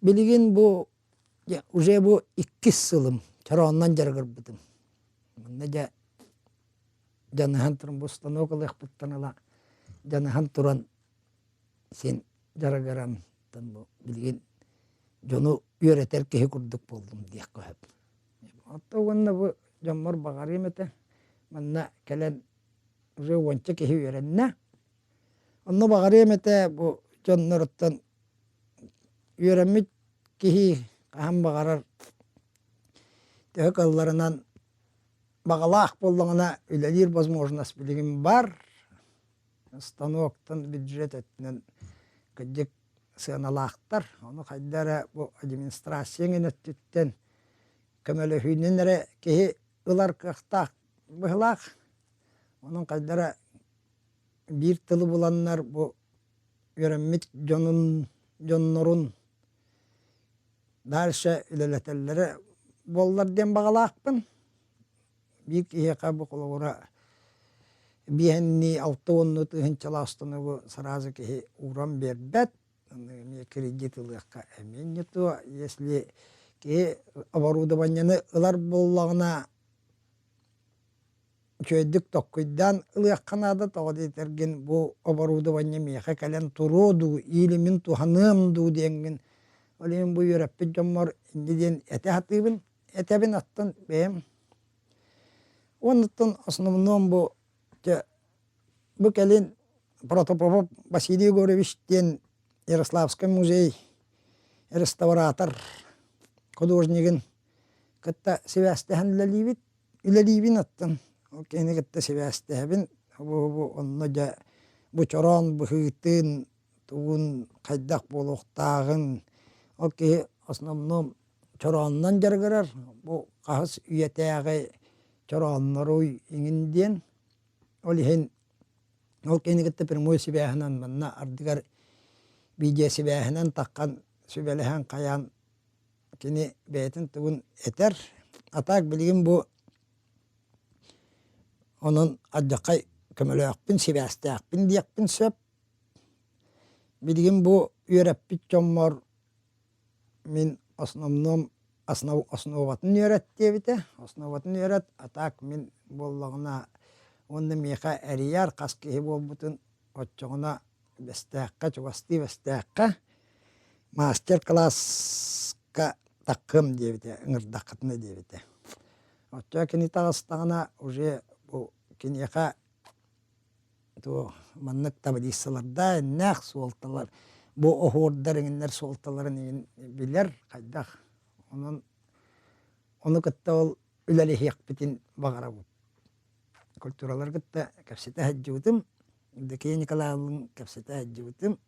Билигин бу уже бу иккис сылым чорооннон дьарыгырбытым. Манна дьэ дьаныһан туран бу станок ылыахпыттан ыла дьаныһан туран син дьарыгыран бу билигин дьону үөрэтэр киһи курдук буоллум диэххэ сөп. Оттон уонна бу дьоммор баҕарыам этэ манна кэлэн уже уонча киһи үөрэннэ. Онно баҕарыам этэ бу дьонноруттан үөрэммит киһи хаһан баҕарар төһө кыалларынан баҕалаах буоллаҕына үлэлиир возможность билигин баар. Станоктан бюджет өттүнэн кырдьык сыаналаахтар. Ону хайда эрэ бу администрация эҥин өттүттэн көмөлөһүүнэн эрэ киһи ылар кыахтаах быһыылаах. Онон хайда эрэ биир тылы буланнар бу үөрэммит дьонун дьоннорун дальше үлэлэтэллэрэ буоллар диэн баҕалаахпын. Биир киһиэхэ бу холобура биэһиннии 60 тыһыынчалаах установу сразу киһи ууран биэрбэт. Эмиэ кредит ылыахха эмиэ не то. Если киһи оборудованиены ылар буоллаҕына үчүгэйдик толкуйдаан ылыахха наада, тоҕо диэтэргин бу оборудование миэхэ кэлэн туруо дуу, или мин туһаныам дуу диэҥҥин ол иһин бу үөрэппит дьоммор инньэ диэн этэ сатыыбын, этэбин оттон бэйэм. Уоннаттан основном бу дьэ бу кэлин Протопопов Василий Егорович диэн Ярославскай музей реставратор художнигын кытта сибээстэһэн үлэлиибит. Үлэлиибин оттон ол киһини кытта сибээстэһэбин. Бу онно дьэ бу чороон быһыытын, тугун хайдах буолуохтааҕын ол киһи основном чороонунан дьарыгырар. Бу хаһыс үйэтээҕи чороонноруй иҥин диэн. Ол иһин ол киһини кытта прямой сибээһинэн манна ардыгар видеосибээһинэн таххан сүбэлэһэн хайаан Кини бэйэтин тугун этэр. А так билигин бу онон алдьархай көмөлөөхпүн, сибээстээхпин диэхпин сөп. Билигин бу үөрэппит дьоммор мин основном основатын үөрэт диэбитэ. Основатын үөрэт, а так мин буоллаҕына уонна миэхэ эрийэр хас киһи буолбутун оччоҕуна Бэстээххэ, чугастыы Бэстээххэ мастер-класска таххыам диэбитэ, ыҥырдаххытына диэбитэ. Оччоҕо кини таҕыстаҕына уже бу киниэхэ туох маннык таблицалардаах иннээх суолталар бу оһуордар иҥиннэр суолталарын иҥин билэр хайдах онон ону кытта ол үлэлэһиэхпитин баҕарабыт. Культуралары кытта кэпсэтэ сылдьыбытым Евдокия Николаевналыын кэпсэтэ сылдьыбытым.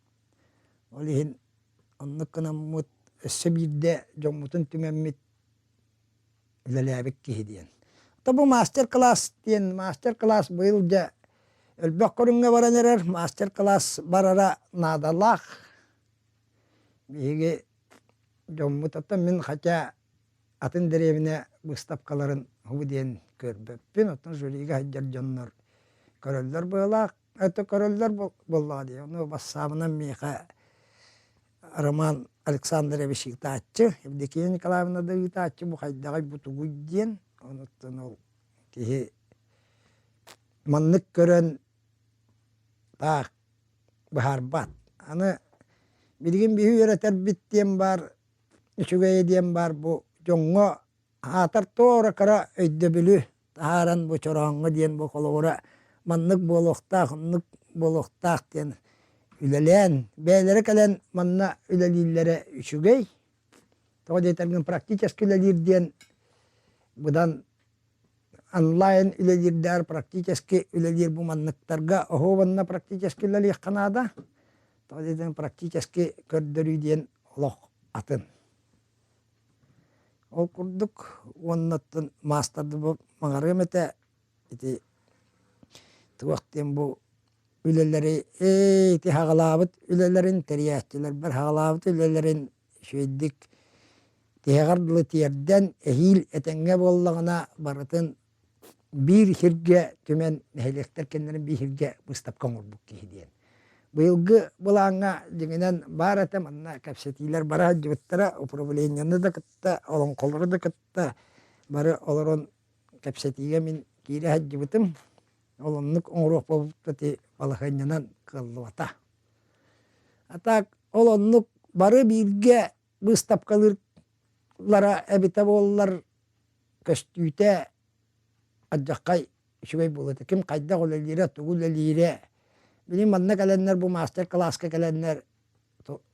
Ол иһин оннук гынаммыт өссө биирдэ дьоммутун түмэммит үлэлээбит киһи диэн. То бу мастер-класс диэн мастер-класс быйыл дьэ элбэх көрүҥҥэ баран эрэр мастер-класс барара наадалаах. Биһиги дьоммут оттон мин хотя атын дэриэбинэ быыстапкаларын уһу диэн көрбөппүн, оттон жюрига сылдьар дьоннор көрөллөр быһыылаах, это көрөллөр буоллаҕа дии, ону бассаабынан миэхэ Роман Александрович ыытааччы, Евдокия Николаевна да ыытааччы бу хайдаҕый бу тугуй диэн, онуттан ол киһи маннык көрөн таах быһаарбат. Аны билигин биһи үөрэтэрбит диэн баар үчүгэйэ диэн баар бу дьоҥҥо аатар туора кыра өйдөбүлү таһааран бу чорооҥҥо диэн бу холобура маннык буолуохтаах, оннук буолуохтаах диэн үлэлээн, бэйэлэрэ кэлэн манна үлэлииллэрэ үчүгэй. Тоҕо диэтэргин практически үлэлиир диэн быдан онлайн үлэлиирдээр практически үлэлиир бу манныктарга оһуобанна практически үлэлиэххэ наада. Тоҕо диэтэргин практически көрдөрүү диэн олох атын. Ол курдук уоннаттан маастарды маҥарыам этэ ити туох диэн бу үлэлэри ээ ити хаҕалаабыт үлэлэрин тэрийээччилэрбэр хаҕалаабыт үлэлэрин үчүгэйдик тиһэҕэр дылы тиэрдэн эһиил этэҥҥэ буоллаҕына барытын биир сиргэ түмэн нэһилиэктэр кэннилэрин биир сиргэ быыстапка оҥорбут киһи диэн. Быйылгы былааҥҥа дьиҥинэн баар этэ, манна кэпсэтиилэр бара сылдьыбыттара, управлениены да кытта, олоҥхолору да кытта бары олорон кэпсэтиигэ мин киирэ сылдьыбытым. Ол оннук оҥоруох буолбуппут ити балаһыанньанан кыаллыбата. А так ол оннук бары бииргэ быыстапкалыыллара эбитэ буоллар көстүүтэ алдьархай үчүгэй буолуо этэ. Ким хайдах үлэлиирэ, тугу үлэлиирэ. Билигин манна кэлэннэр бу мастер-кылааска кэлэннэр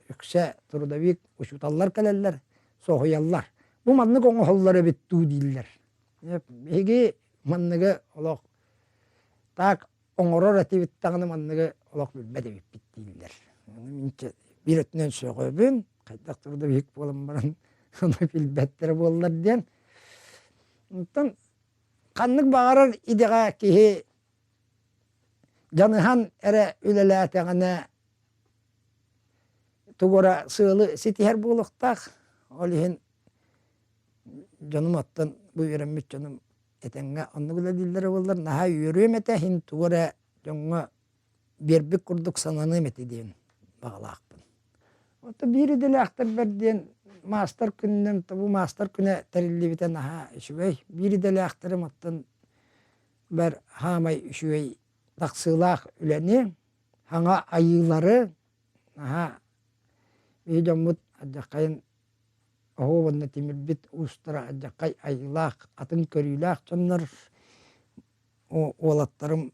үксэ трудовик учууталлар кэлэллэр, соһуйаллар. Бу маннык оҥоһуллар эбит дуу дииллэр. Биһиги манныгы олох так оҥорор этибит даҕаны манныгы олох билбэт эбиппит дииллэр. Мин биир өттүнэн сөҕөбүн, хайдах трудовик буолан баран ону билбэттэрэ буоллар диэн. Онтон ханнык баҕарар идэҕэ киһи дьаныһан эрэ үлэлээтэҕинэ тугу эрэ сыалы ситиһэр буолуохтаах. Ол иһин дьонум оттон бу үөрэммит дьонум этэҥҥэ оннук үлэлииллэрэ буоллар наһаа үөрүөм этэ иһин тугу эрэ дьоҥҥо биэрбит курдук сананыам этэ диэн баҕалаахпын. Оттон биир идэлээхтэрбэр диэн маастар күнүнэн бу маастар күнэ тэриллибитэ наһаа үчүгэй. Биир идэлээхтэрим оттон бэр хаамай үчүгэй тахсыылаах үлэни, хаҥа айыылары наһаа биһи дьоммут алдьархайын оһуо уонна тимирбит уустара алдьархай айыылаах, атын көрүүлээх дьоннор уолаттарым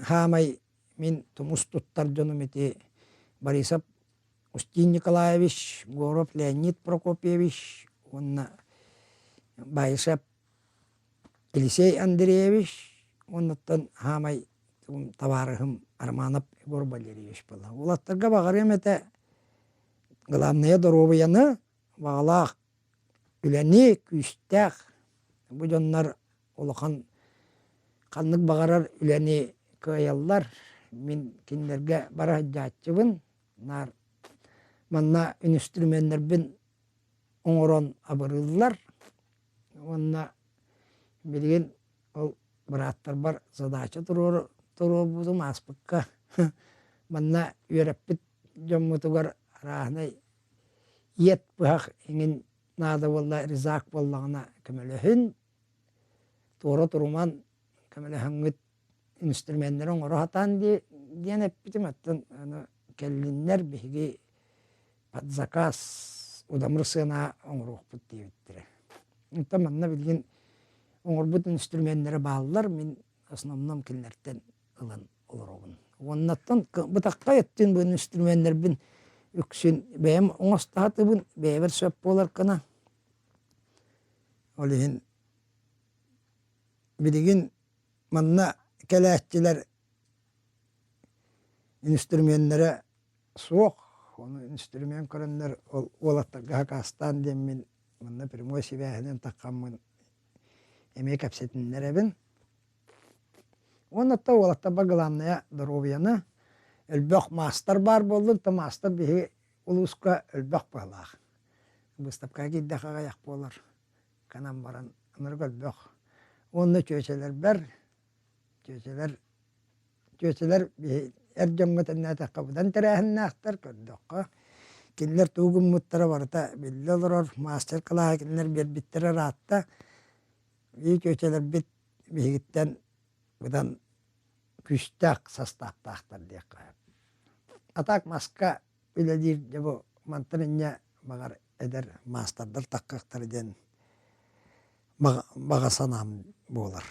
хаамай мин тумус туттар дьонум ити Борисов Устин Николаевич, Горов Леонид Прокопьевич уонна Баишев Елисей Андреевич уоннаттан хаамай табаарыһым Романов Егор Валерьевич буолла. Уолаттарга баҕарыам этэ главное доруобуйаны, баҕалаах үлэни, күүстээх бу дьоннор улахан ханнык баҕарар үлэни кыайаллар. Мин кинилэргэ бара сылдьааччыбын. Наар манна үнүстүрүмүөннэрбин оҥорон абырыыллар. Уонна билигин ол бырааттарбар задача туруорбутум ааспыкка манна үөрэппит дьоммутугар арааһынай иэт быһах эҥин наада буолла резак буоллаҕына көмөлөһүн туора туруман көмөлөһөҥҥүт инструменнары оҥоро сатаан диэн эппитим оттон аны кэллиннэр биһиги под заказ удамыр сыана оҥоруохпут диэбиттэрэ. Онтон манна билигин оҥорбут инструменнэрэ бааллар мин основном кинилэртэн ылан олоробун. Уоннаттан бытаххай өттүн бу инструменнэрбин үксүн бэйэм оҥостаатыбын, бэйэбэр сөп буолар гына. Ол иһин билигин манна кэлээччилэр инструменнэрэ суох. Ону инструмент көрөннөр ол уолаттарга сакаастаан диэммин манна прямой сибээһинэн таххаммын эмиэ кэпсэтиннэрэбин. Уонна оттон уолаттарбар главное доруобуйаны, элбэх маастар баар буоллун, то маастар биһиги улууска элбэх быһалаах. Быыстапкаҕа киирдэххэ аҕыйах буолар, канан баран ынырык элбэх. Уонна чүөчэлэрбэр, чүөчэлэр, чүөчэлэр биһи эр дьоҥҥо тэҥнээтэххэ быдан тэрээһиннээхтэр, көрдөххө. Кинилэр тугу гыммыттара барыта биллэ олорор, мастер-кылааһы кинилэр биэрбиттэрэ ыраатта. Биһиги чүөчэлэрбит биһигиттэн быдан күүстээх састааптаахтар диэххэ сөп. А так маска үлэлиир дьэ бу мантан инньэ баҕар эдэр маастардар таххыахтара диэн баҕа санаам буолар.